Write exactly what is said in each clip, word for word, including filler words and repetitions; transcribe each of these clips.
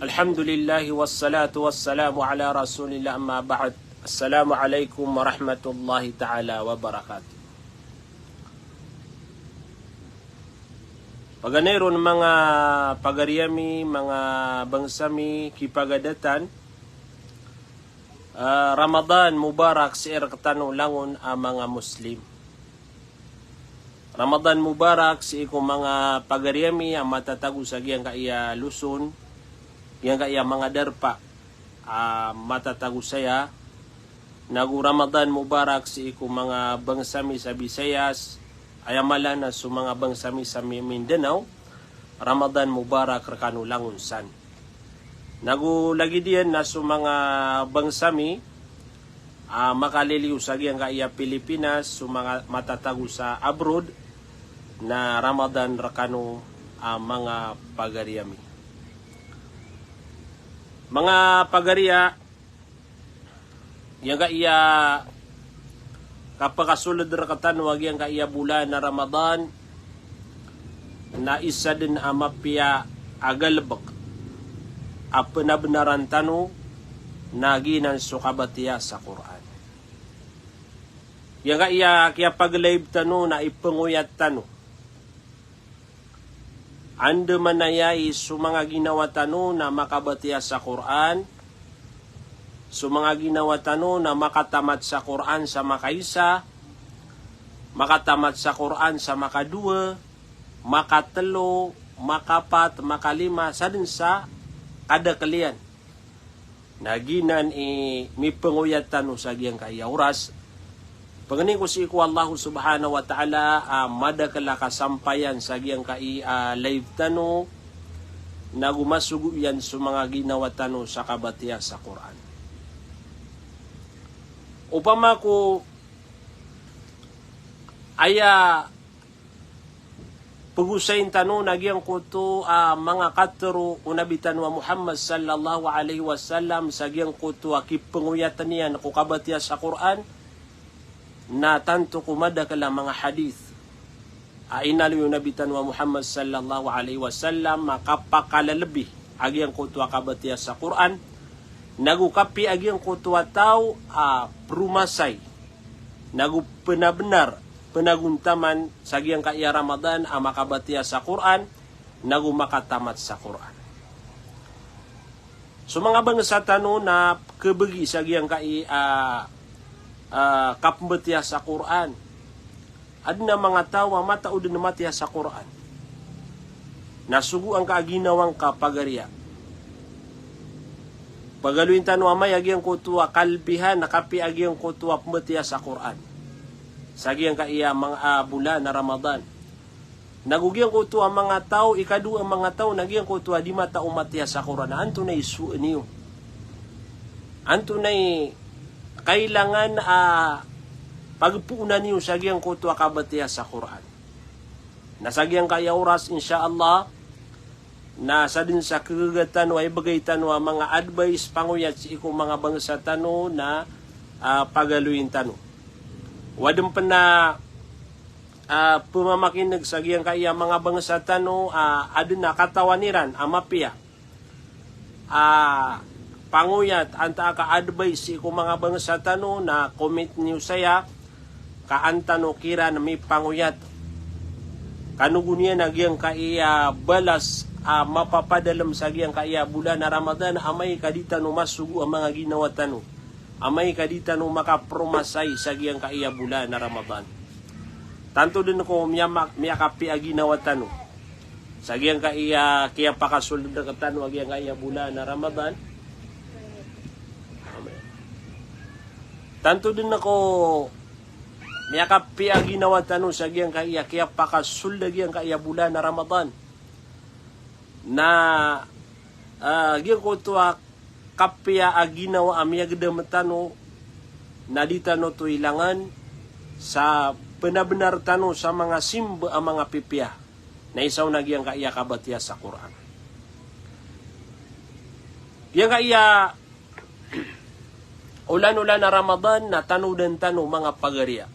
Alhamdulillah, wassalatu wassalamu ala rasulillah, amma ba'd. Assalamu alaikum warahmatullahi ta'ala wabarakatuh. Paganay ron manga pagari ami, manga bangsa mi, kipagadatan, ah, Ramadan Mubarak sii rektano langon a manga Muslim. Ramadan Mubarak sii ko manga pagari ami a matatago sa giyangkaya Luzon, giyangkaya manga darpa a matatago saya. Nago Ramadan Mubarak sii ko manga bangsa mi sa Visayas, aya mala na so manga bangsa mi sa Mi-, Mindanao, Ramadan Mubarak rekano langon san. Nago lagid iyan na so manga bangsa mi a makaliliyo sa giyangkaya Pilipinas, so manga matatago sa abroad, na Ramadan rekano a manga pagari ami. Manga pagari a, giyangkaya kapakasold rektano a giyangkaya bolan a Ramadan na isa den a mapiya a galebek a penabenaran tano na giyanan so kabatiya sa Qur'an. Giyangkaya kiyapag-live tano na ipengoyat tano. Andamanaya i so manga ginawa tano na makabatiya sa Qur'an, so manga ginawa tano na makatamat sa Qur'an sa makaisa, makatamat sa Qur'an sa makadowa, makatelo, makapat, makalima, sa den sa kadakel iyan. Na giyanan i mipengoyat tano sa giyangkaya oras. Pangnin ko sii ko Allah subhanahu wa ta'ala a madakel a kasampayan sa giyangkaya live tano, nago masogo iyan so manga ginawa tano sa kabatiya sa Qur'an. Opama ko aya pegosayin tano na giyangkoto a manga katero o Nabi tano a Muhammad sallallahu alaihi wasallam sa giyangkoto a kipengoyat iyan ko kabatiya sa Qur'an, na tanto ko madakel a manga hadith a inaloy o Nabi tano a Muhammad sallallahu alaihi wasallam a kapakalelebi a giyangkoto a kabatiya sa Qur'an, nago kapiya a giyangkoto a taw a promasay, nago penabenar, penagontaman sa giyangkaya Ramadan a makabatiya sa Qur'an, nago makatamat sa Qur'an. So manga bangsa tano na kebegi sa giyangkaya, ah, ah, kapembatiya sa Qur'an. Aden a manga taw a mataod den matiya sa Qur'an. Na sogo angka a ginawa ngka pagariya. Pagaloyin tano amay a giyangkoto a kalbihan, na kapiya a giyangkoto a pembatiya sa Qur'an sa giyangkaya manga, ah, bolan a Ramadan. Nago giyangkoto a manga taw, ikadowa a manga taw, na giyangkoto a di mataw matiya sa Qur'an. Antonaa i sowa niyo? Antonaa i kailangan a pagpoona niyo sa giyangkoto a kabatiya sa Qur'an? Na sa giyangkaya oras, insha Allah, na sa den sa kagaga tano a ibegay tano a manga advice, pangoyat sii ko manga bangsa tano na, ah, pagaloyin tano. Wa den pen a, ah, pemamakineg sa giyangkaya manga bangsa tano a aden a katawan iran a mapiya a pangoyat antaa ka advice sii ko manga bangsa tano, na comment niyo saya ka an tano kiran mipangoyat. Kano go niyan a giyangkaya balas a mapapadalem sa giyangkaya bolan a Ramadan, amay ka di tano masogo a manga ginawa tano, amay ka di tano makapromasay sa giyangkaya bolan a Ramadan. Tanto den ko miyama-, miyakapiya a ginawa tano sa giyangkaya kiyapakasold rektano a giyangkaya bolan a Ramadan. Tanto den ko miyakapiya a ginawa tano sa giyangkaya kiyapakasold a giyangkaya bolan a Ramadan. Na, ah, giyangkoto a kapiya a ginawa a miyagedam tano, na di tano oto ilangan sa penabenar tano sa manga simba a manga pipiya. Na isa on na giyangkaya kabatiya sa Qur'an. Giyangkaya olan-olan a Ramadan na tanodan tano manga pagariya.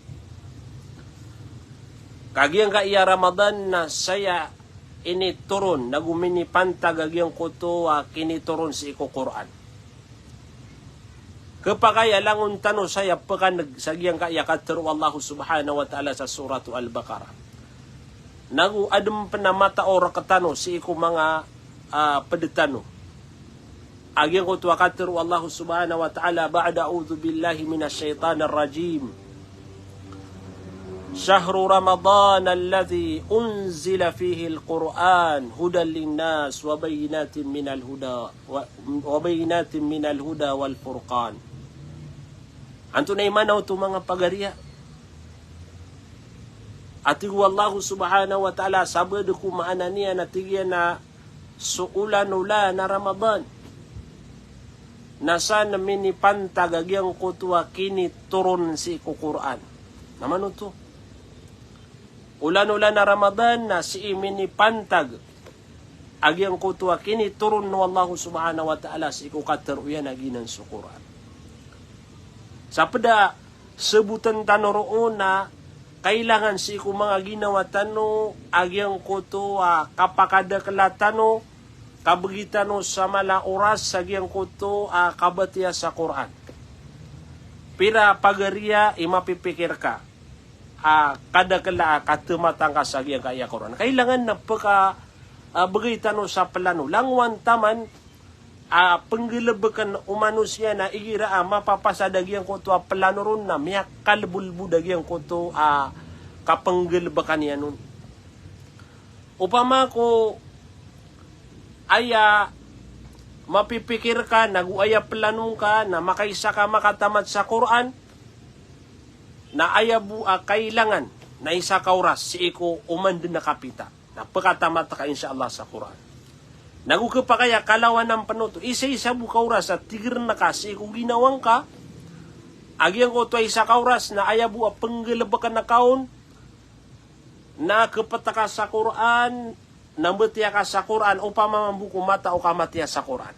Ka giyangkaya Ramadan na saya initoron, nago minipantag a giyangkoto a kinitoron sii ko Qur'an. Khapakay a langon tano saya pkan'g sa giyangkaya katharo o Allah subhanahu wa ta'ala sa Suratu Al-Baqarah. Nago adn pn a matao rktano sii ko manga, ah, pd tano a giyangkoto a katharo o Allah subhanahu wa ta'ala ba'da a'udhu billahi minash shaytanir rajim. Shahru Ramadan alladhi unzila fihil Qur'an hudan linnas wa bayyinatin minal huda wa, wa bayyinatin minal huda wal furqan. Antonaa i maana oto manga pagariya? A tig o Allah subhanahu wa ta'ala, sabaad ko maana niyan a tig iyan a so olan-olan a Ramadan na san minipantag a giyangkoto a kinitoron sii ko Qur'an. Na mano oto? Olan-olan a Ramadan na sii minipantag a giyangkoto a kinitoron o Allah subhanahu wa ta'ala sii ko katharo iyan a giyanan so Qur'an. Sa pd a sabotn tano roo na kailangan sii ko manga ginawa tano a giyangkoto a kapakadakla tano, kabgi tano sa mala a oras a giyangkoto a kabatiya sa Qur'an. Pira pagariya i mapipikir ka a kadakla a kathmatan ka sa giyangkaya Qur'an? Kailangan na pka, ah, bgay tano sa plano. Langowan taman a pnggalbkn o manosiya na igira a mapapasad a giyangkoto a plano ron na miyakalbolbod a giyangkoto a kapnggalbkan iyan on. Opama ko aya mapipikir ka nago aya plano ngka na makaisa ka makatamat sa Qur'an, na aya bo a kailangan na isa ka oras sii ko oman dn a kapita. Na pkatamat ka, insha Allah, sa Qur'an. Nago khapakay a kalawanan pn oto, isa-isa bo ka oras a tigr ngka sii ko ginawa ngka a giyangkoto a isa ka oras na aya bo a pnggalbkn ka on na kpt ka sa Qur'an, na mbatiya ka sa Qur'an, opama mambo ko matao ka matiya sa Qur'an.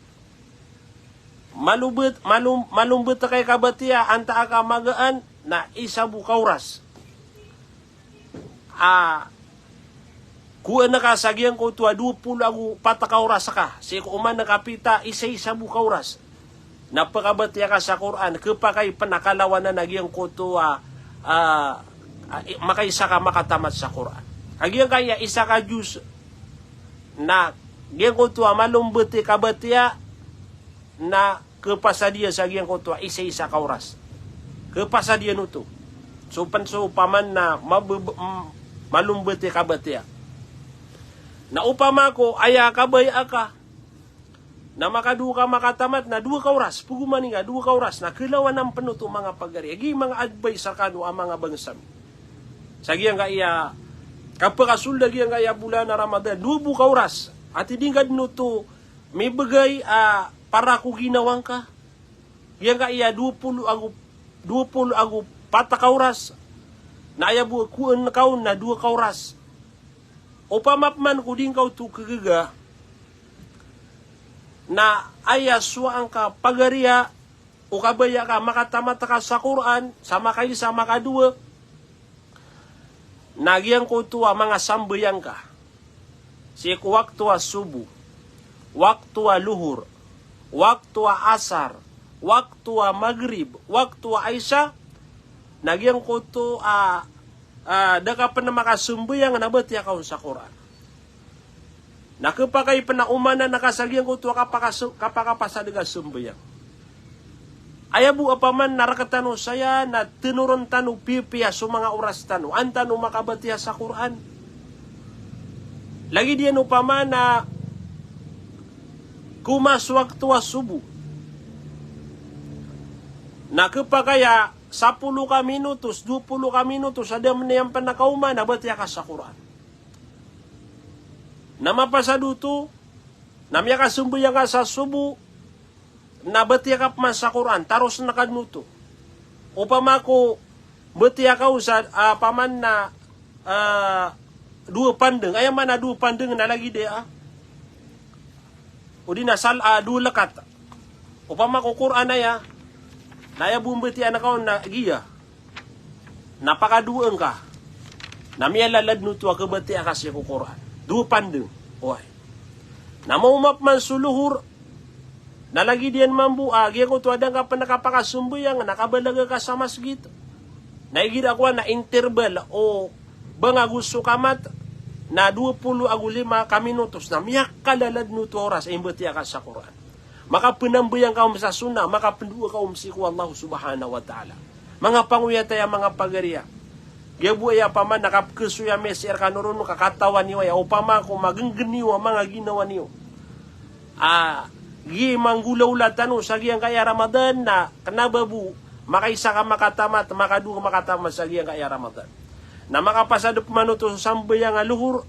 Malo mbet-, malo-, malo mbet ka i kabatiya, antaa ka magaan, na isa bo ka oras a kowaan ka sa giyangkoto a dowa polo ago pat ka oras ka, sii ko oman a kapita, isa-isa bo ka oras na pkabatiya ka sa Qur'an, khapakay pn a kalawanan a giyangkoto a, a, a, i-, makaisa ka makatamat sa Qur'an. A giyangkaya isa ka juz na giyangkoto a malo mbet i kabatiya na khapasad iyan sa giyangkoto a isa-isa ka oras. Khapasad iyan oto. So pn so opama na mab-, m-, malo mbet i kabatiya. Na opama ko aya kabaya ka na makadowa ka makatamat na dowa ka oras, pgomanin ka dowa ka oras, na kalawanan pn oto manga pagari. Agi manga advice rkano a manga bangsa mi. Sa giyangkaya kapakasold a giyangkaya bolan a Ramadan, dowa bo ka oras. Ati di ngka dn oto mibgay a para ko ginawa ngka. Giyangkaya dowa polo ago, dowa polo ago pat ka oras. Na aya bo a kowaan ka on na dowa ka oras. Opama pman ko di ngka oto kagaga, na aya sowaan ka pagariya o kabaya ka makatamat ka sa Qur'an, sa makaisa, makadowa, na giyangkoto a manga sambayang ka sii ko wakto a sobo, wakto a lohor, wakto a asar, wakto a magrib, wakto a isha, na giyangkoto a, a, da ka pn makasambayang na batiya ka on sa Qur'an. Na khapakay pn a omanan ka sa giyangkoto a kapakaso-, kapakapasad ka sambayang. Aya bo opama na rktano saya na tanoron tano pipiya so manga oras tano an tano makabatiya sa Qur'an. Lagid iyan opama na koma so wakto a sobo, na khapakay a sapolo ka minutos, dowa polo ka minutos, a da mn iyan pn a kaoma na batiya ka sa Qur'an. Na mapasad oto, na miyakasambayang ka sa sobo, na batiya ka pman sa Qur'an, tarosn ka dn oto. Opama ko batiya ka on sa, ah, opama na, ah, dowa pandng. Aya maana dowa pandng na lagid iyan a, odi na sal-, ah, dowa lekat. Opama ko Qur'an aya, na aya bo mbatiyaan ka on na giya. Na pakadowaan ka. Na miyalala dn oto a kabatiya ka sii ko Qur'an. Dowa pandng. Oway. Na maoma pman so lohor, na lagid iyan mambo a giyangkoto a da ngka pn kapakasambayang na kabalaga ka sa masgit. Na igira kowan na interval o bang ago so kamat na dowa polo ago lima ka minotos, na miyakalalad oto a oras a imbatiya ka sa Qur'an. Makapnambayang ka om sa sunnah, makapndoa ka om sii ko Allah subhanahu wa ta'ala. Manga pangoyat aya, manga pagari a, giya bo aya opama na kapkhasoy ami sii rkano ron ka katawan iyo aya, opama ko magngnng iyo a manga ginawa niyo a, giya manggolawla tano sa giyangkaya Ramadan na kna ba bo makaisa ka makatamat, makadowa ka makatamat sa giyangkaya Ramadan. Na makapasad pman oto so sambayang a lohor,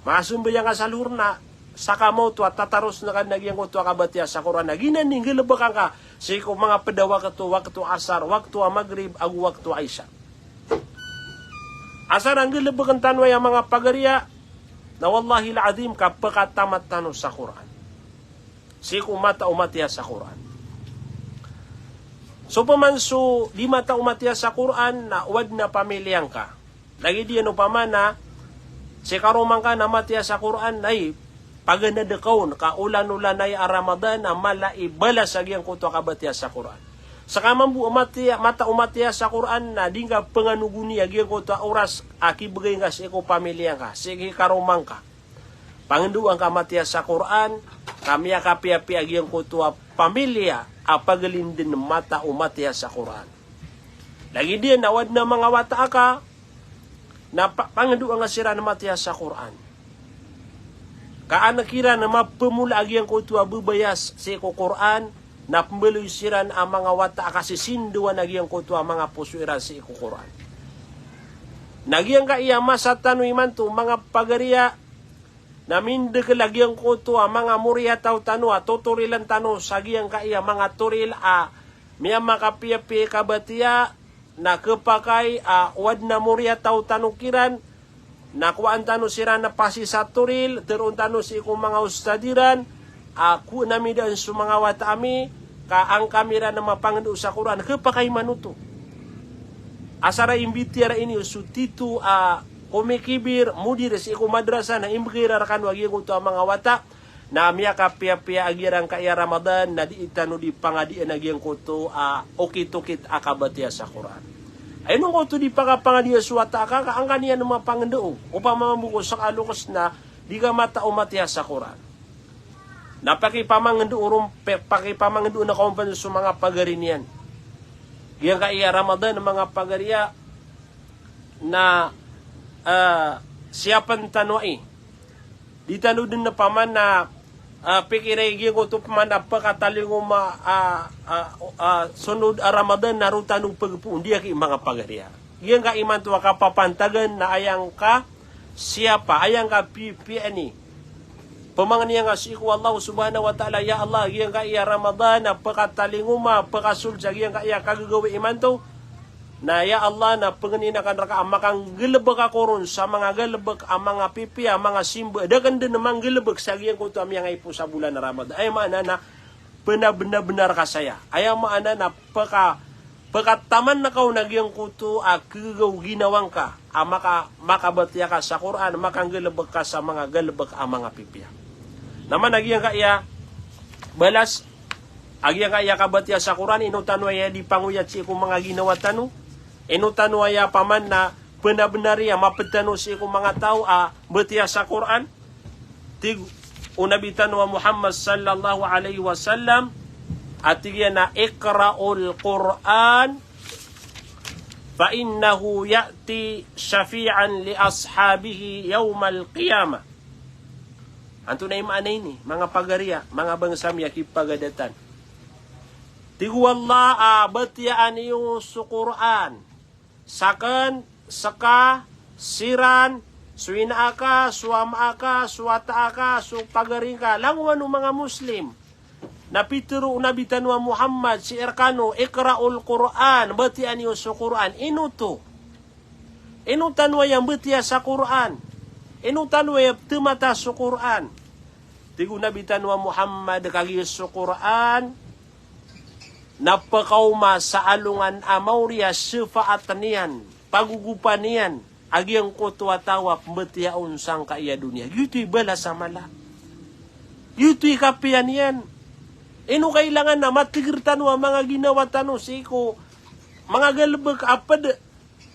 makasambayang ka sa lohor na sakamaoto a tataros ngka dn a giyangkoto a kabatiya sa Qur'an a giyanan i nggalbka ngka sii ko manga pd a wakto, wakto asar, wakto a magrib ago wakto a isha. Asar a nggalbkn tano aya, manga pagari a, na wallahil adhim ka pkatamat tano sa Qur'an sii ko mata o matiya sa Qur'an. So pman so di mata o matiya sa Qur'an na o adn a pamiliya ngka. Lagid iyan opama na si karoma ngka na matiya sa Qur'an, na i paganad ka on ka olan-olan aya a Ramadan a mala i balas a giyangkoto a kabatiya sa Qur'an. Ska mambo a matiya, mata o matiya sa Qur'an na di ngka pnganogoni a giyangkoto a oras a kibgay ngka sii ko pamiliya ngka, sii ki karoma ngka. Pangndoa ngka matiya sa Qur'an, ka miyakapiyapiya a giyangkoto a pamiliya a paglindn mata o matiya sa Qur'an. Lagid iyan na o adn a manga wata aka, na pa-, pangndoa ngka siran matiya sa Qur'an. Ka an kiran mapmola a giyangkoto a bbayas sii ko Qur'an, na pmbaloy siran a manga wata a kasisindowan a giyangkoto a manga poso iran sii ko Qur'an. Na giyangkaya masa tano imanto, manga pagari a, na mindkl a giyangkoto a manga moriyataw tano a totorilan tano sa giyangkaya manga toril a miyamakapiyapiyai kabatiya, na khapakay a o adn a moriyataw tano kiran, na kowaan tano siran a pasisatoril, tharoon tano sii ko manga ustadh iran a kowaan ami dn so manga wata ami, ka an kami ran a mapangndoa sa Qur'an, khapakay man oto. Asar a imbitiyarai niyo so tito a komikibir, mudir sii ko madrasa na imbgay iran rkano a giyangkoto a manga wata, na miyakapiyapiya a giyangkaya Ramadan, na dii tano di pangadian a giyangkoto a okit-okit a kabatiya sa Qur'an. Ay, ino ngkoto di pakapangadia so wata aka, ka an ka niyan mapangndoa. Opama mambo ko ska a loks na di ka mata o matiya sa Qur'an. Na pakipamangndoo ron, pe-, pakipamangndoo na kaompan so manga pagari niyan. Giyangkaya Ramadan, manga pagari a, na, ah, siyapan tano ai. Di tano dn na paman na, ah, pikira i giyangkoto paman a pkatalingoma, ah, ah, ah, sonod a Ramadan na roo tano pagpoon, di aki, manga pagari a. Giyangkai imanto a kapapantagan na aya ngka siyapa, aya ngka pipiyaan i. Pamangni anga sii ko Allah subhanahu wa ta'ala, ya Allah, giyangkaya Ramadan a pkatalingoma, pkasold sa giyangkaya kagagawii imanto. Na ya Allah, na pangnin akn rka a makanggalbk ako ron sa manga galbk a manga pipiya, manga simba. Da akn dn manggalbk sa giyangkoto a miyangaipo sa bolan a Ramadan. Aya maana na pnabnabnar ka saya. Aya maana na pka-, pkataman ka on a giyangkoto a kagagaw ginawa ngka a maka-, makabatiya ka sa Qur'an, makanggalbk ka sa manga galbk a manga pipiya. Na man a giyangkaya balas a giyangkaya kabatiya sa Qur'an, ino tano aya di pangoyat sii ko manga ginawa tano, ino tano aya paman na pnabnar i a mapd tano sii ko manga taw a batiya sa Qur'an. Tig o Nabi tano a Muhammad sallallahu alaihi wasallam, a tig iyan a, "Iqra'ul Qur'an fa innahu ya'ti shafi'an li ashabihi yawmal qiyamah." Antonaa i maana ini, manga pagari a, manga bangsa mi a kipagadatan? Tig o Allah a, "Batiyaan iyo so Qur'an." Sakn, ska, siran, so ina aka, so ama aka, so wata aka, so pagari ngka, langowan o manga Muslim. Na pitharo o Nabi tano a Muhammad sii rkano, "Iqra'ul Qur'an," batiyaan iyo so Qur'an. Ino oto? Ino tano aya mbatiya sa Qur'an? Ino tano aya pthamata so Qur'an? Tig o Nabi tano a Muhammad, kagiya so Qur'an na pkaoma sa alongan a maori a shafaat niyan, pagogopan iyan, a giyangkoto a taw a pmbatiya on sangkai a doniya. Giyoto i balas a mala. Giyoto i kapiya niyan. Ino kailangan a matigr tano a manga ginawa tano sii ko manga galbk a pd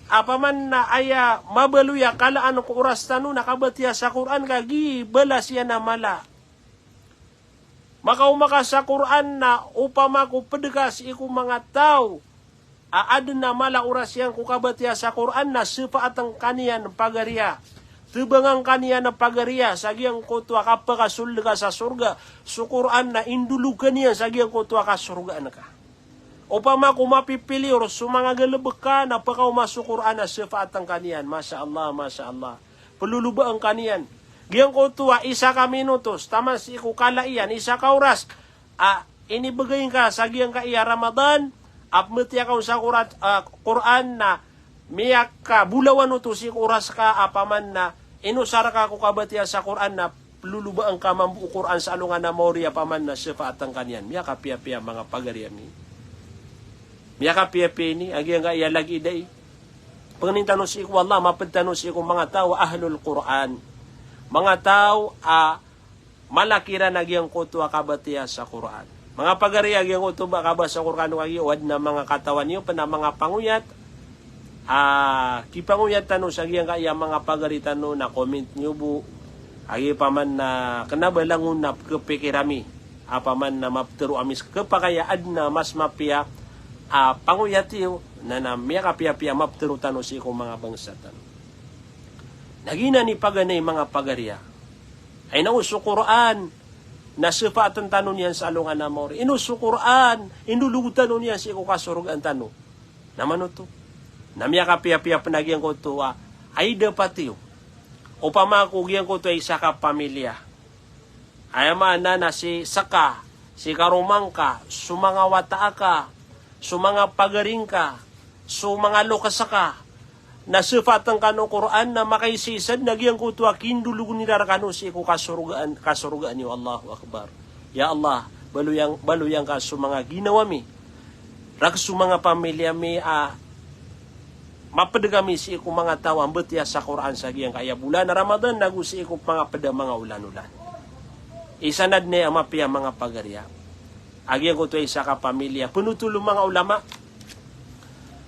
a paman na aya mabaloy a kalaan ko oras tano na kabatiya sa Qur'an ka giya i balas iyan a mala. Makaoma ka sa Qur'an na opama ko pd ka sii ko manga taw a adn a mala oras iyan ko kabatiya sa Qur'an na sfaat ngka niyan pagariya. Tbang ngka niyan pagariya sa giyangkoto a kapakasold ka sa sorga. So Qur'an na indolog ka niyan sa giyangkoto a kasorgaan ka. Opama ko mapipiliyor so manga galbk ka na pkaoma so Qur'an na sfaat ngka niyan. Masha Allah, masha Allah. Plolobaan ka niyan. Giyangkoto a isa ka minutos, taman sii ko kala iyan, isa ka oras a inibgay ngka sa giyangkaya Ramadan a pmbatiya ka on sa Qur'an, a, Qur'an na miyakabolawan oto sii ko oras ka a paman na inosar ka ko kabatiya sa Qur'an na plolobaan ka mambo o Qur'an sa alongan a maori a paman na sfaat ngka niyan. Miyakapiyapiya manga pagari ami. Miyakapiyapiya ini a giyangkaya lagid ai. Pangnin tano sii ko Allah, mapd tano sii ko manga taw a ahlul Qur'an. Manga taw a mala kiran a giyangkoto a kabatiya sa Qur'an. Manga pagari a giyangkoto ba kabasa Qur'an o kagiya o adn a manga katawan iyo pn a manga pangoyat. A, kipangoyat tano sa giyangkaya manga pagari tano na comment niyo bo. A giya paman na kna ba langon a pkhapikir ami. A paman na maptharo ami sa khapakay a adn a mas mapiya a pangoyat iyo na, na miyakapiyapiya maptharo tano sii ko manga bangsa tano. Na giyanan i paganay manga pagari a. Ay na o so Qur'an na sfaatn tano niyan sa alongan a maori. Ino so Qur'an, indolog tano niyan sii ko kasorgaan tano. Na mano oto? Na miyakapiyapiya pn a giyangkoto a, ay dapat iyo. Opama ko giyangkoto a isa ka pamilya. Aya maana na si ska, si karoma ngka, so manga wata aka, so manga pagari ngka, so manga loks aka, na sfaat ngka o Qur'an na makaisaisa dn a giyangkoto a kindolog iran rkano sii ko kasorgaan, kasorgaan iyo. Allahu Akbar. Ya Allah, baloyan, baloyan ka so manga ginawa mi. Rk so manga pamilya mi a mapd kami sii ko manga taw a mbatiya sa Qur'an sa giyangkaya bolan a Ramadan, nago sii ko manga pd a manga olan-olan. Isa na dn aya mapiya manga pagari a. A giyangkoto a isa ka pamilya. Pnotol o manga ulama.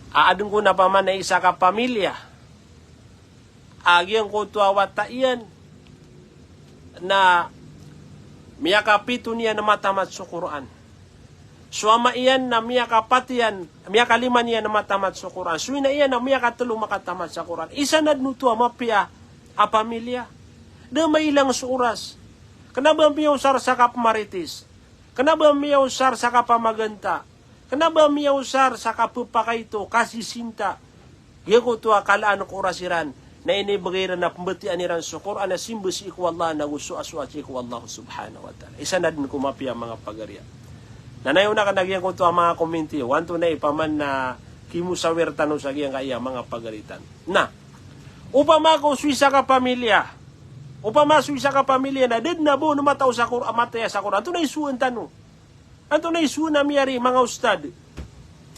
A adn kon a paman a isa ka pamilya. A giyangkoto a wata iyan na miyakapito niyan a matamat so Qur'an. So ama iyan na miyakapat iyan, miyakalima niyan a matamat so Qur'an. So ina iyan na miyakatlo makatamat sa Qur'an. Isa na dn oto a mapiya a pamilya. Da mailang so oras. Kna ba miyaosar sa kapmarites. Kna ba miyaosar sa kapamaganta. Kna ba miyaosar sa kapphakaito, kasisinta. Giyangkoto a kalaan ko oras iran na inibgay iran a pmbatiyaan iran so Qur'an a simba sii ko Allah nago soasoat sii ko Allah subhanahu wa ta'ala. Isa na dn ko mapiya manga pagari a. Na nayaona kna giyangkoto a manga komenti, o antonaa i paman na kimosawir tano sa giyangkaya manga pagari tano. Na, opama ko so isa ka pamilya. Opama so isa ka pamilya na da dn a ba on mataw sa Qur'an, matiya sa Qur'an. Antonaa i sowaan tano? Antonaa i sowaan ami ari manga ustad?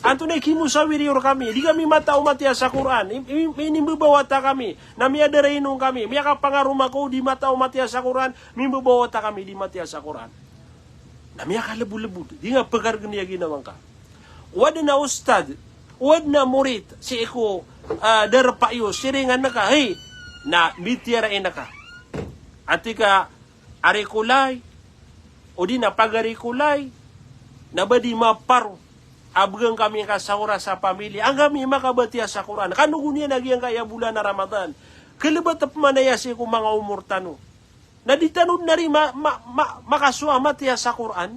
Antonaa i kimosawir iyo rkami? Di kami mataw matiya sa Qur'an. I, i, inimbaba wata kami. Na miyadarainong kami. Miyakapangaroma ko di mataw matiya sa Qur'an. Mimbaba wata kami di matiya sa Qur'an. Na miyakalebolebod. Di nga pkargn iya ginawa ngka. O adn a ustad, o adn a morit, sii ko, ah, darpa iyo, siringan ka, hey, na mitiyarain ka. Anti ka, ari ko lay, odi na pagari ko lay, na ba di maparo a bgan kami ngka sa oras a pamilya, angkami makabatiya sa Qur'an. Kano goniyan a giyangkaya bolan a Ramadan. Kalbat pman aya sii ko manga omor tano. Na di tano dn ari ma, ma, ma, makasowa matiya sa Qur'an.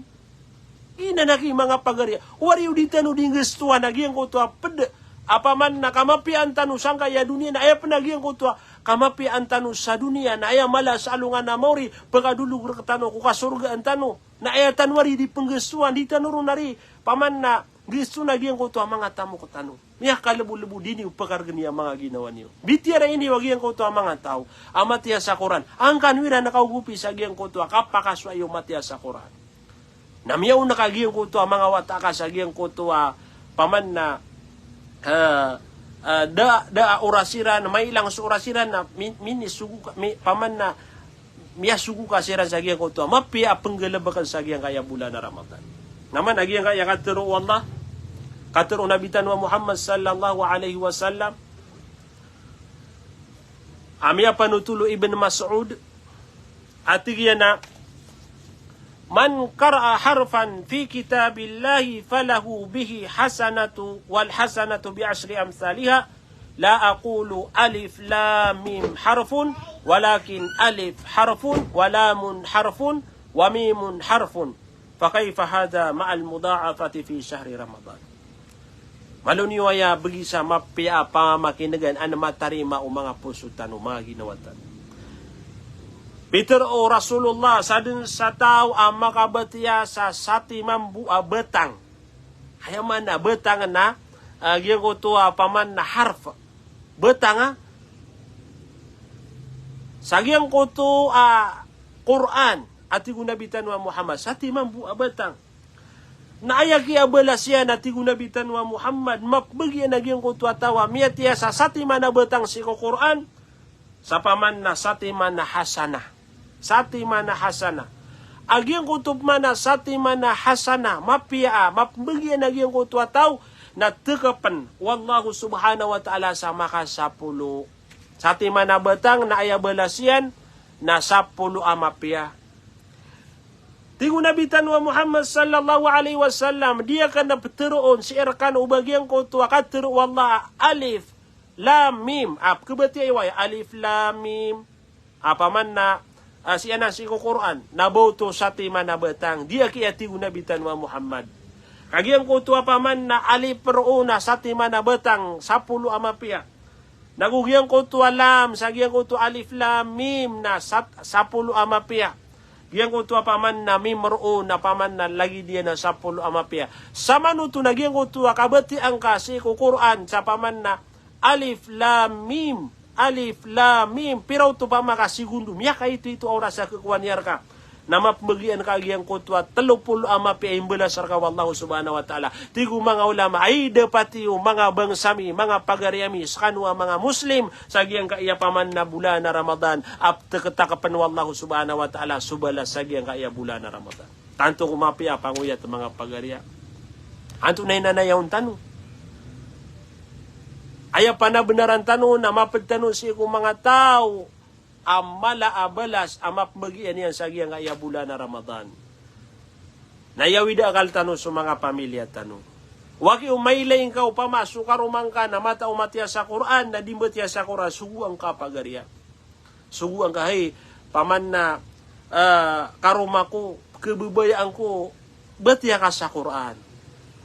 Ina na ki manga pagari a. Wari o di tano di nggastowan a giyangkoto a pd a paman na kamapiyaan tano sangkaya doniya na aya pn a giyangkoto a kamapiyaan tano sa doniya na aya mala sa alongan a maori, pkadolog rktano ko kasorgaan tano. Na aya tano ari di pnggastowan, di tano ron ari paman na nggastowan a giyangkoto a manga tamok tano. Miyakalebolebod, di niyo pkargn iya manga ginawa niyo. Bitiyarain iyo a giyangkoto a manga taw a matiya sa Qur'an. Angkano iran kaogopi sa giyangkoto a kapakasowa iyo matiya sa Qur'an. Na miyaona ka giyangkoto a manga wata ka sa giyangkoto a paman na, eh, ah, da, da a oras iran, mailang so oras iran na mi-, minisogo ka, mi-, paman na miyasogo ka siran sa giyangkoto a mapiya a penggalebeken sa giyangkaya bolan a Ramadan. Na man a giyangkaya katero o Allah, katero o Nabi tano a Muhammad sallallahu alaihi wasallam, a miyapanotol o Ibn Mas'ud, a tig iyan a, "Man qara'a harfan fi kitabillahi falahu bihi hasanatu wal hasanatu bi ashri amthaliha, la aqulu alif lam mim harfun, walakin alif harfun, wa lamun harfun, wa mimun harfun. Fa kaifa hadha ma'al mudha'afati fi shahri Ramadan?" Malo niyo aya begi sa mapiya a pamakinegan a matarima o manga poso tano, manga ginawa tano. Pitero o Rasulullah, sadn sa taw a makabatiya sa satiman bo a betang. Aya maana betang na, ah, giyangkoto a paman na harf. Betang a. Sa giyangkoto a Qur'an, a tig o Nabi tano a Muhammad, satiman bo a betang. Na aya kiyabalas iyan a tig o Nabi tano a Muhammad, mapmbegi iyan a giyangkoto a taw a miyatiya sa satiman a betang sii ko Qur'an, sa paman na satiman a hasanah. Satiman a hasanah. A giyangkoto paman a satiman a hasanah, mapiya a, mapmbegi iyan a giyangkoto a taw, na tekepen o Allah subhanahu wa ta'ala sa makasapolo. Satiman a betang na aya balas iyan, na sapolo a mapiya. Tig o Nabi tano a Muhammad sallallahu alaihi wasallam, di aken a peteroon sii rekano o ba giyangkoto a katero o Allah a alif, lam, mim. A, kebatiya iyo aya alif, lam, mim. A, paman na, ah, sii anan sii ko Qur'an, na ba oto satiman a betang. Di aki, a tig o Nabi tano a Muhammad. Ka giyangkoto a paman na alif roo na satiman a betang, sapolo a mapiya. Nago giyangkoto a lam, sa giyangkoto a alif lam mim na sat-, sapolo a mapiya. Giyangkoto a paman na mim roo na paman na lagid iyan a sapolo a mapiya. Samanoto na giyangkoto a kabatiya angka sii ko Qur'an, sa paman na alif lam mim, alif lam mim. Pira oto pama ka segundo, miyakaito-ito a oras a kekowa niyan reka. Na mapmbegi angka giyangkoto a telo polo a mapiya a imbalas reka o Allah subhanahu wa ta'ala. Tig o manga ulama, ay dapat iyo manga bangsa mi, manga pagari ami, sekano a manga Muslim, sa giyangkaya paman na bolan a Ramadan, a teketekepen o Allah subhanahu wa ta'ala so balas sa giyangkaya bolan a Ramadan. Tanto ko mapiya a pangoyat, manga pagari a. Antonaa i nanayawn tano? Aya panabenaran tano na maped tano sii ko manga taw a mala a balas a mapmbagian iyan sa giyangkaya bolan a Ramadan. Na iyawid a akal tano so manga pamilya tano. Waki o mailay ngka opama so karoma ngka na mataw matiya sa Qur'an, na di mbatiya sa Qur'an, sogoan ka pagariya. Sogoan ka, hay, paman na, ah, karoma ko, kebebayaan ko, batiya ka sa Qur'an.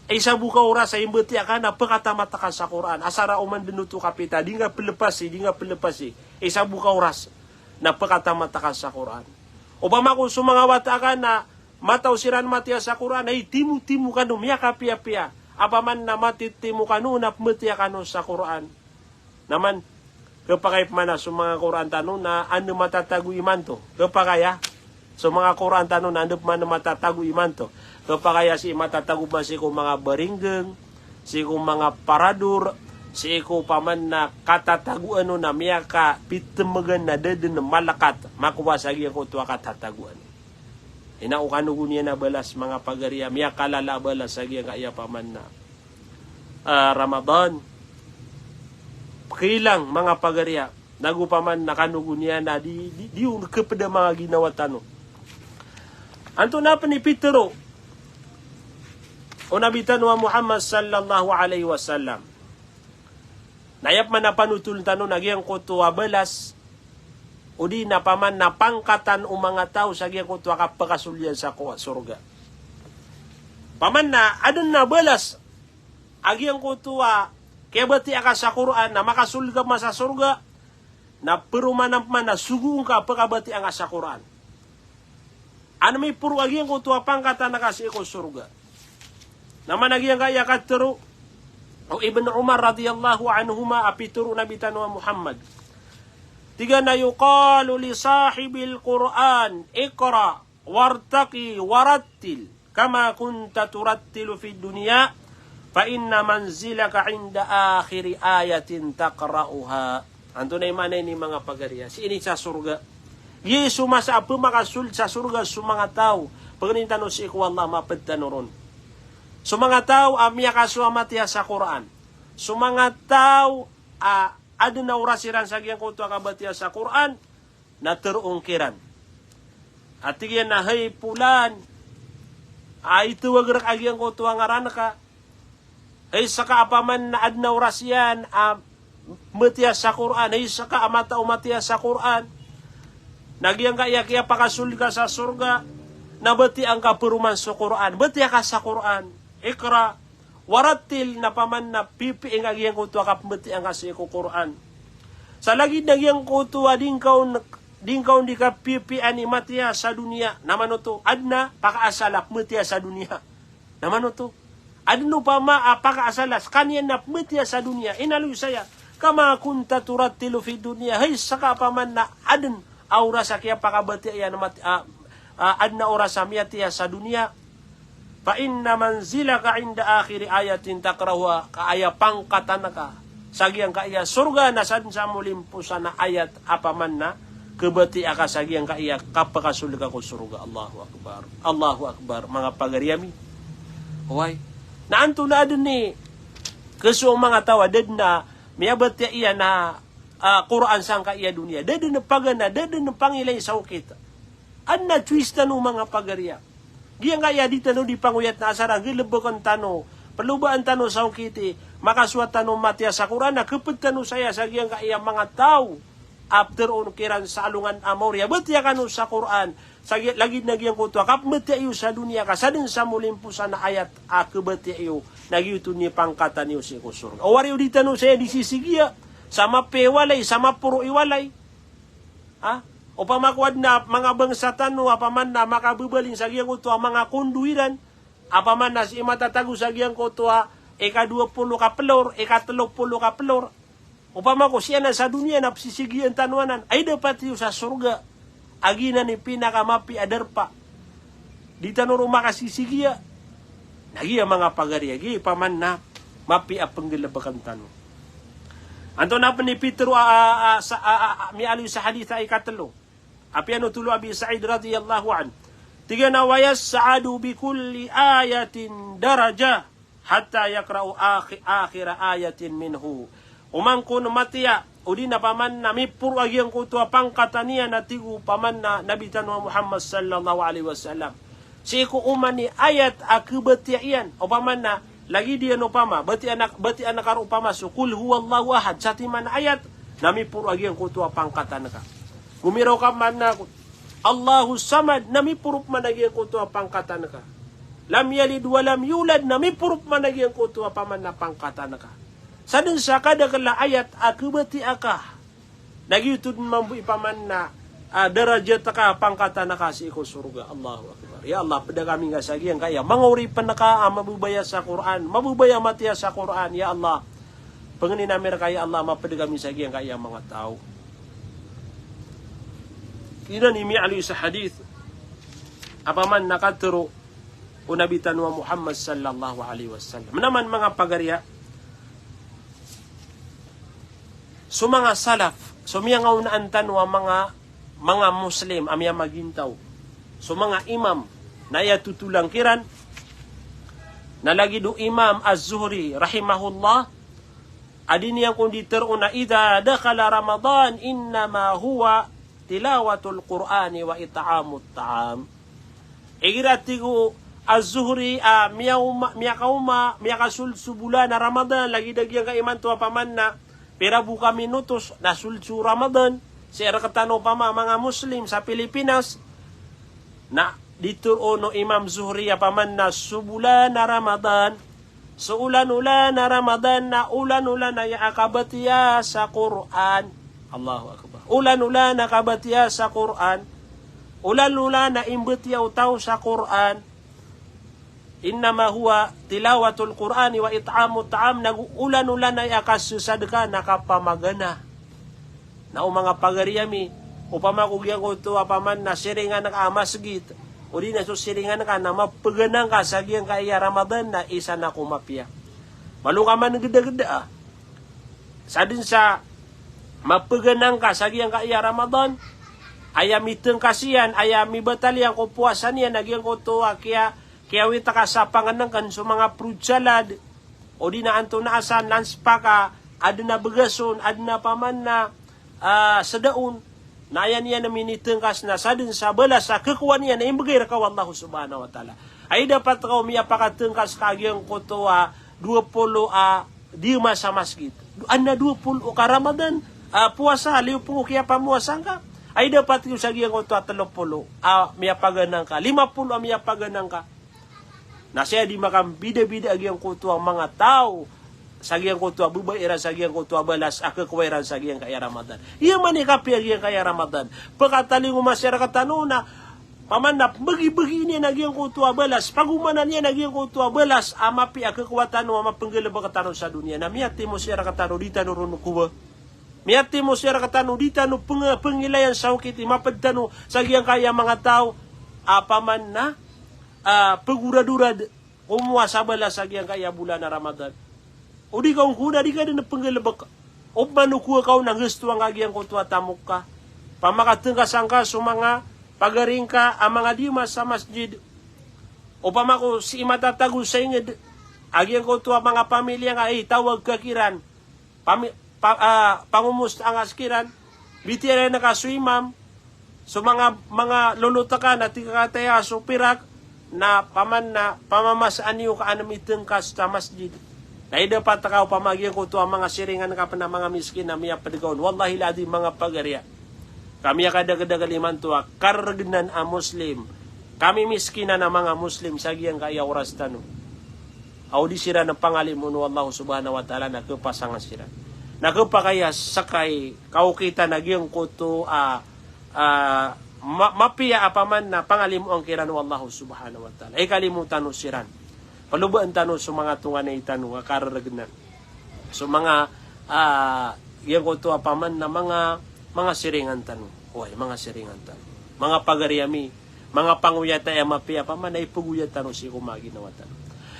Isa bo ka oras a imbatiya ka na pekatamat ka sa Qur'an. Asar a oman den oto kapita, di nga pelepasi, di nga pelepasi. Isa bo ka oras na pekatamat ka sa Qur'an. Opama ko so manga wata ka na mataw siran matiya sa Qur'an, ay timo-timo kano, miyakapiyapiya. Apaman na matitimo kano na pembatiya kano sa Qur'an. Na man, kepakay pman a so manga Qur'an tano na anda matatago imanto. Kepakay a so manga Qur'an tano na anda pman matatago imanto. Kepakay a sii matatago pman sii ko manga baringgeng, sii ko manga parador, sii ko paman na katatagoan on na miyakapitemegan na da den malekat, makowa sa giyangkoto a katatagoan. Ina o kano go niyan a balas, manga pagariya, miyakalala a balas sa giyangkaya paman na ah, Ramadan. Kilang, manga pagariya, nago paman na kano go niyan a di, di, di on kepeda manga ginawa tano. Antonaa pen i pitero o Nabi tano a Muhammad sallallahu alaihi wasallam. Na aya pman a panotol tano na giyangkoto a balas, odi na paman na pangkatan o manga taw sa giyangkoto a kapakasold iyan sa ko-, sorga. Paman na aden a balas a giyangkoto a kiyabatiya ka sa Qur'an na makasold ka pman sa sorga, na peromanan pman na sogoon ka a pekabatiya ngka sa Qur'an. An miporo a giyangkoto a pangkatan ka sii ko sorga. Na man a giyangkaya katero o Ibn Umar radiyallahu anhuma a pitero o Nabi tano a Muhammad. Tig iyan a, "Yuqalu li sahibil Qur'an, iqra wartaqi warattil kama kunta turattilu fid dunya, Fa inna manzilaka inda akhiri ayatin taqra'uha. Antonaa i maana ini manga pagariya? Sii ini sa sorga. Giya so masa a pemakasold sa sorga so manga taw. Pengnin tano sii ko Allah, maped tano ron. So manga taw a miyakasowa matiya sa Qur'an. So manga taw a aden a oras iran sa giyangkoto a kabatiya sa Qur'an, na teroon kiran. A tig iyan a, "Hay Polan, a itawag rek a giyangkoto a ngaran ka. Hay seka a paman na aden a oras iyan a matiya sa Qur'an, hay seka a matao matiya sa Qur'an. Na giyangkaya kiyapakasold ka sa sorga, na batiyaan ka peroman so Qur'an, batiya ka sa Qur'an. Iqra warattil, na paman na pipiya ngka giyangkoto a kapembatiya ngka sii ko Qur'an. Sa lagid na giyangkoto a di ngka on, di ngka on di kapipiyaan i matiya sa doniya, na manoto, aden a pakaasal a pematiya sa doniya. Na manoto, aden opama a pakaasal a sekaniyan na pematiya sa doniya, inaloy saya, kama kunta turattilu fid dunya, hay seka a paman na aden a oras a kiyapakabatiya iyan a mati-, a, a, aden a oras a miyatiya sa doniya. Fa inna manzilaka inda akhiri ayatin taqra'uha, ka aya pangkatan ka sa giyangkaya sorga na saden sa molimposan a ayat a paman na kebatiya ka sa giyangkaya kapakasold ka ko sorga." Allahu Akbar. Allahu Akbar. Manga pagari ami. Oway. Na antonaa den i keso o manga taw a da den a miyabatiya iyan a, a, Qur'an sangkaya doniya. Da den pagana, da den pangilay sa okit. Aden a choice tano manga pagariya. Giyangkaya di tano di pangoyat na asar a gelebeken tano, pelobaan tano sa okit i makasowa tano matiya sa Qur'an, na keped tano saya sa giyangkaya manga taw a peteroon kiran sa alongan a maori a batiya kano sa Qur'an, sa giya, lagid na giyangkoto a kapembatiya iyo sa doniya ka saden sa molimposan a ayat a kebatiya iyo, na giyoto i pangkatan iyo sii ko sorga. O wari o di tano saya di sisigiya sa mapiya i walay, sa maporo i walay. Ha? Opama ko aden a manga bangsa tano a paman na makabebaling sa giyangkoto a manga kondo iran, a paman na sii matatago sa giyangkoto a ika dowa polo ka pelor, ika telo polo ka pelor. Opama ko sii anan sa doniya na pesisigiyan tano anan, ay dapat iyo sa sorga a giyanan i pinakamapiya a darpa. Di tano ron makasisigiya. Na giya manga pagari a giya i paman na mapiya a penggelebekan tano. Antonaa pen i pitero a, a, a, sa, a, a, a, miyaaloy sa hadith a ikatelo a piyanothol o Abi Sa'id radiyallahu anhu. Tig iyan a, "Wa yas'adu bi kulli ayatin darajah hatta yaqra'u akhi-, akhira ayatin minhu." Oman kon matiya, odi na paman na miporo a giyangkoto a pangkatan iyan a tig o paman na Nabi tano a Muhammad sallallahu alaihi wasallam. Sii ko oman i ayat a kebatiya iyan, opama na lagid iyan opama, batiya anan, batiya anan ka ron opama so Qul huwallahu ahad, satiman a ayat, na miporo a giyangkoto a pangkatan ka. Gomiraw ka man na Allahus samad, na miporo pman a giyangkoto a pangkatan ka. Lam yalid wa lam yulad, na miporo pman a giyangkoto a paman na pangkatan ka. Saden sa kadakel a ayat a kebatiya ka, na giyoto den mambo i paman na, ah, darajat ka, pangkatan ka sii ko sorga. Allahu Akbar. Ya Allah, peda kami ngka sa giyangkaya manga oripen ka a mababaya sa Qur'an, mababaya matiya sa Qur'an. Ya Allah, pangnin ami reka, ya Allah, mapeda kami sa giyangkaya manga taw. Giyanan i miyaaloy sa hadith a paman na katero o Nabi tano a Muhammad sallallahu alaihi wasallam. Manaman manga pagariya, so manga salaf, so miyangaonaan tano a manga, manga Muslim a miyamagintaw, so manga imam, na aya totolan kiran, na lagid o Imam Az-Zuhri rahimahullah, a di niyan kon di teroon a, "Idha dakhala Ramadan, innama huwa tilawatul Qur'ani wa it'amut ta'am." Igira tig o Az-Zuhri a miyaoma, miyakaoma, miyakasold so bolan a Ramadan, lagid a giyangkai imanto a paman na pira bo kami notos, na sold so Ramadan, sii rektano opama manga Muslim sa Pilipinas, na di teroon o Imam Zuhri a paman na so bolan a Ramadan, so olan-olan a Ramadan na olan-olan aya a kabatiya sa Qur'an. Allahu Akbar. Olan-olan a kabatiya sa Qur'an. Olan-olan a imbatiya o taw sa Qur'an. Innama huwa tilawatul Qur'ani wa it'amut ta'am, nago olan-olan aya a kasesadka na kapamagana. Na o manga pagari ami, opama ko giyangkoto a paman na siringan ka a masgit, odi na so siringan ka na mapegana ngka sa giyangkaya Ramadan na isa na ko mapiya. Malo ka man gedageda a. Sadn sa mapeganang ka sa giyangkaya Ramadan, aya mitengkas iyan, aya mibatal iyan ko powasa niyan, na giyangkoto a kiya, kiyawit ka sa pangenengken so manga fruit salad, odi na antonaa san, lanspa ka, aden a begason, aden a paman na, ah, sedaon, na aya niyan a minitengkas na sadn sa balas a kekowa niyan na imbegay reka o Allah subhanahu wa ta'ala. Ay dapat ka o miyapakatengkas ka giyangkoto a dowa polo a dima sa masjid. Aden a dowa polo ka Ramadan, ah, powasa, liyo polo kiyapamowasa ngka. Ay dapat iyo sa giyangkoto a telo polo a miyapaganang ka, lima polo a miyapaganang ka. Na saya di makambidabida a giyangkoto a manga taw sa giyangkoto a bebay iran sa giyangkoto a balas a kekowa iran sa giyangkaya Ramadan. Iya man i kapiya giyangkaya Ramadan. Pekatalingoma siya rektano na paman na begi-begi niyan a giyangkoto a balas, pagomanan iyan a giyangkoto a balas a mapiya a kekowa tano a mapenggalebek tano sa doniya. Na miyatimo siya rektano, di tano ron kowa. Miyatimo siya rektano, di tano peng-, pengilayan sa okit i maped tano sa giyangkaya manga taw a paman na, ah, pegoradorad, komowa sa balas sa giyangkaya bolan a Ramadan. O di ka on kowa na di ka den penggalebek. Oba no kowa ka on na gastoan ka giyangkoto a tamok ka. Pamakatengkasan ka so manga pagari ngka a manga dima sa masjid. Opama ko sii matatago sa inged a giyangkoto a manga pamilya ngka, eh, tawag ka kiran. Pami-, pa-, ah, pangomostaan ka sekiran, bitiyarai ngka so imam, so manga, manga lolotekan a tig ka kataya so pirak, na paman na pamamasaan iyo ka aden a mitengkas sa masjid. Na aya dapat ka opama giyangkoto a manga siringan ka pen a manga miskin a miyaped ka on. Wallahil adhim manga pagariya. Ka miyakadakedakel imanto a kareregenan a Muslim, kamimiskinan a manga Muslim sa giyangkaya oras tano. Aw di siran pangalimoon o Allah subhanahu wa ta'ala na kepasangan siran. Na kepakay a sekay kaokitan a giyangkoto a, a, ma-, mapiya a paman na pangalimoan kiran o Allah subhanahu wa ta'ala. Ikalimo tano siran. Palobaan tano so manga tonganay tano a kareregenan. So manga, ah, giyangkoto a paman na manga, manga siringan tano. Oway, manga siringan tano. Manga pagari ami, manga pangoyat a mapiya a paman na ipegoyat tano sii ko manga ginawa tano.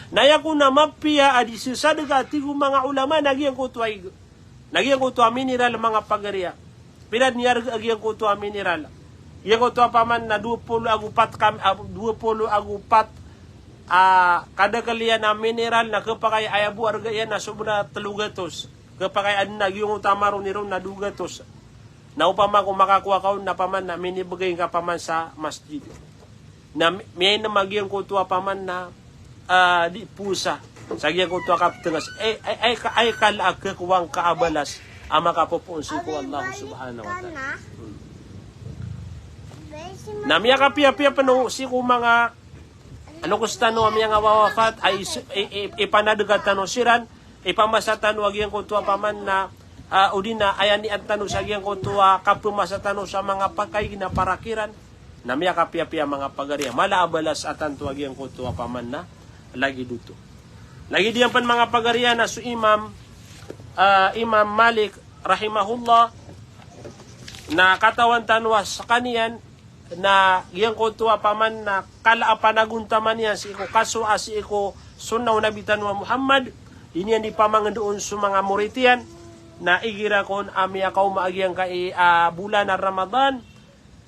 Na aya kon a mapiya a di sesadeka, tig o manga ulama, na giyangkoto a ig-, na giyangkoto a mineral, manga pagari a. Pira den i arga a giyangkoto a mineral? Giyangkoto a paman na dowa polo ago pat kam-, ah, dowa polo ago pat, ah, kadakel iyan a mineral na kepakay a aya bo arga iyan na sobra telo gatos. Kepakay aden a giyangkoto a maron iron na dowa gatos. Na opama ko makakowa ka on na paman na minibegay ngka paman sa masjid. Na mi-, miyainem a giyangkoto a paman na, ah, di powasa. Sa giyangkoto a kaptengas. Ay, ay, ay, ka-, ay kala a kekowa ngka a balas a makapopoon sii ko Allah subhanahu wa ta'ala. Hmm. Na miyakapiyapiya pen o sii ko manga, ano, ko setano a miyangawawafat, ay is-, i, i, ipanadega tano siran, ipamasa tano a giyangkoto a paman na, ah, odi na aya niyat tano sa giyangkoto a kapemasa tano sa manga pakaig na para kiran. Na miyakapiyapiya manga pagari a mala a balas a tanto a giyangkoto a paman na lagid oto. Lagid iyan pen manga pagari a na so Imam, ah, Imam Malik rahimahullah, na katawan tano a sekaniyan na giyangkoto a paman na kala a panagontaman iyan sii ko kasowa sii ko sunnah o Nabi tano a Muhammad, di niyan di pamangendoon so manga morit iyan, na igira kon a miyakaoma a giyangkai a, ah, bolan a Ramadan,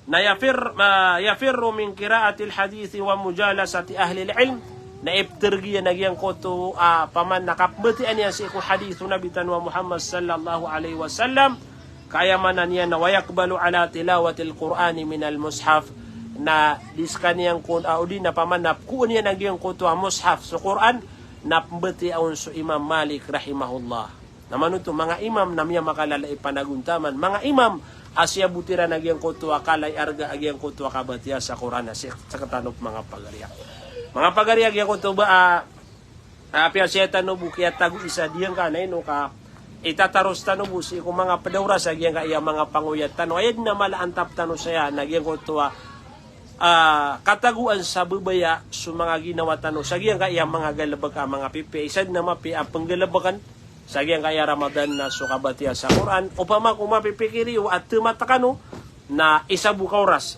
na yafir-, ah, yafirru min qira'atil hadithi wa mujalasati ahlil ilm, na iptereg iyan a giyangkoto a paman na kapembatiyaa niyan sii ko hadith o Nabi tano a Muhammad sallallahu alaihi wasallam, ka aya maana niyan na wa yaqbalu ala tilawatil Qur'ani minal mushaf, na di sekaniyan kon, ah, odi na paman na pkoon iyan a giyangkoto a mushaf so Qur'an, na pembatiyaa on so Imam Malik rahimahullah. Na manoto manga imam na miyamakalala i panagontaman, manga imam a siyabot iran a giyangkoto a kala i arga a giyangkoto a kabatiya sa Qur'an a sek-, sekatano manga pagari a. Manga pagari a giyangkoto ba, ah, ah, apiya sii tano bo kiyatago isa diyangka na ino ka itataros tano bo sii ko manga ped a oras a giyangkaya manga pangoyat tano. Aya den a mala a antap tano saya na giyangkoto a, ah, katagoan sa bebaya so manga ginawa tano sa giyangkaya manga galebek a manga pipiya. Isa den a mapiya a penggalebekan sa giyangkaya Ramadan na so kabatiya sa Qur'an. Opama ko mapipikir iyo a temat kano na isa bo ka oras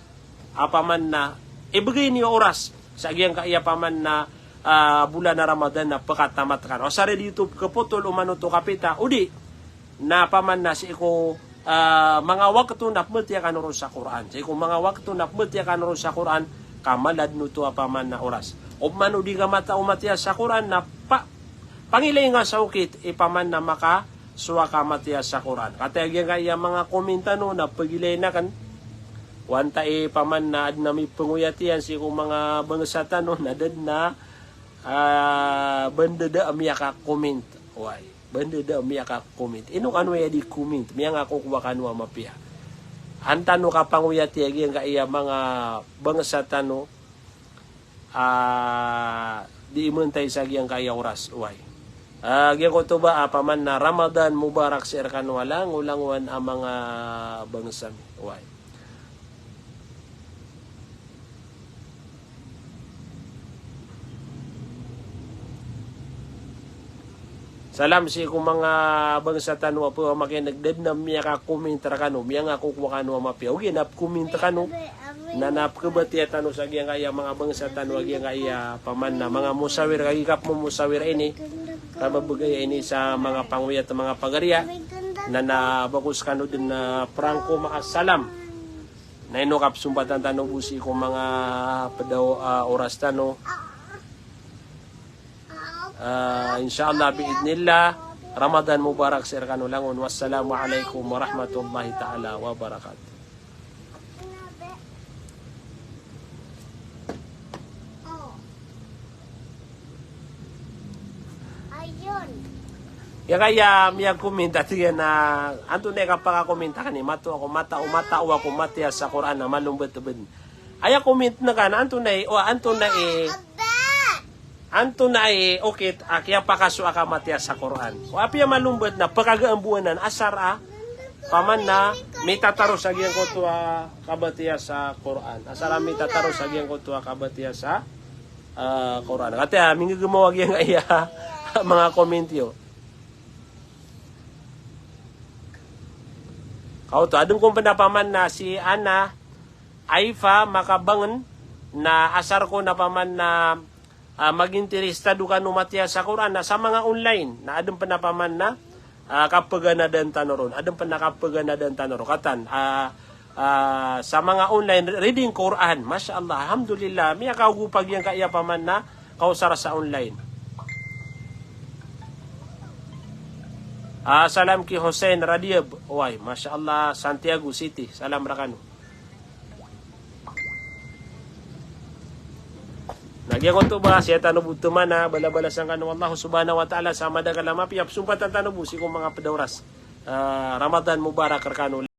a paman na ibegay niyo oras sa giyangkaya paman na, ah, bolan a Ramadan na pekatamat kano. Asar i di oto pekepotol o mano oto kapita, o di na paman na sii ko, ah, manga wakto na pematiya kano ron sa Qur'an. Sii ko manga wakto na pematiya kano ron sa Qur'an, ka mala den oto a paman na oras. O mano di ka mata-, o matiya sa Qur'an na pa-, pangilay nga sa okit i paman na maka so a ka matiya sa Qur'an. Katii a giyangkaya manga comment tano na pegilayin aken. Wanta i paman na aden a mipengoyat iyan sii ko manga bangsa tano na da den a, ah, ba den da a miyaka-comment. Oway, ba den da a miyaka-comment. Ino kano aya di comment? Miyangako ko wa kano a mapiya. An tano kapangoyati a giyangkaya manga bangsa tano, ah, di imentay sa giyangkaya oras, oway. Ah, giyangkoto ba a paman na Ramadan Mubarak sii rekano a langolangowan a manga bangsa mi, oway. Salam sii ko manga bangsa tano a pemakineg, da den a miyaka-comment rekano, miyangako ko wa kano a mapiya. Ogaid na pe-comment kano, na na pekebatiya tano sa giyangkaya manga bangsa tano a giyangkaya paman na manga musawir, kagiya kapemomosawir ini, ka mabegay ini sa manga pangoyat a manga pagariya, na na bago sekano den a prangko makasalam. Na ino kapsompatan tano bo sii ko manga pedaw, ah, oras tano. Ah, insha Allah, bi'idhnillah, Ramadan Mubarak sii rekano langon. Wassalamu alaikum warahmatullahi ta'ala wabarakatuh. Giyangkaya miya-comment a tig iyan a, antonaa i kapaka-comment aken i mato ako mata-, o mataw ako matiya sa Qur'an a malombat ben. Aya comment na ka na antonaa i, o antonaa i, antonaa i okit a kiyapakaso a ka matiya sa Qur'an. O apiya malombat na pekagaan bo anan asar a paman na mitataros a giyangkoto a kabatiya sa Qur'an. Asar a mitataros a giyangkoto a kabatiya sa, ah, Qur'an. Katii a minggegemaw a giyangkaya manga comment iyo. Kaoto, aden kon pen a paman na si Ana Aifa Makabangen na asar ko na paman na, ah, magintiristado kano matiya sa Qur'an na sa manga online na aden pen a paman na, ah, kapeganadan tano ron. Aden pen a kapeganadan tano ron. Katan, ah, ah, sa manga online reading Qur'an. Masha Allah, alhamdulillah. Miyakaogop a giyangkaya paman na kaosar sa online. Ah, salam ki Hussein Radiab. Oway, masha Allah, Santiago City. Salam rekano. Na giyangkoto ba, siya tano bo temana, balabalasan kano o Allah subhanahu wa ta'ala sa madakel a mapiya, pesompatan tano bo sii ko manga pedaw oras. Ah, Ramadan Mubarak rekano.